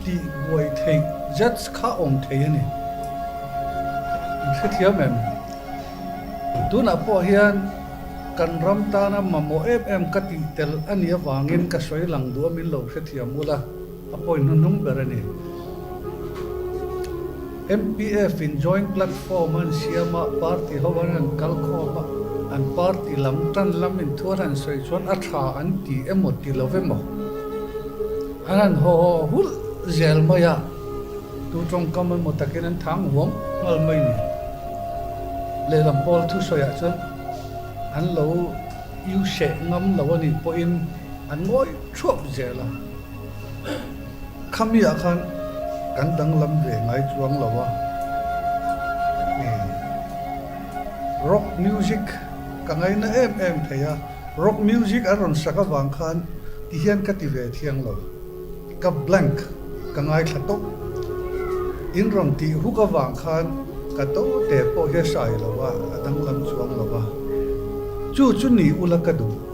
Tih buai theih judge kha awm thei a ni. In hrethiam em? Tunah pawh hian kan ram tana mamawh em em ka tih tel a nih avangin ka sawi lang duh a min lo hrethiam ula, a point hnuhnung ber a ni. MPF in joint platform an siam a, party ho an han kal khawm a, an party lam tan lam in thu an han sawi chuan a tha an ti emaw ti lo emaw? An han haw hulh zel mai a, tu tawngkam emaw takin an thang huam nghal mai ni. Lehlam pawl thusawiah chuan an lo iu hreh ngam lo a nih pawhin an ngawi thuap zel a. Khamiah khan kan danglam ve ngai chuang lo a, rock music ka ngaina em em thei a. Rock music an rawn sak avang khan ti hian ka ti ve thiang lo. Ka blank ka ngaithla tawp. In rawn tih huk avang khan ka to te pawh hi a sai lo a, a danglam chuang lo a. Chu chu ni ula ka duh.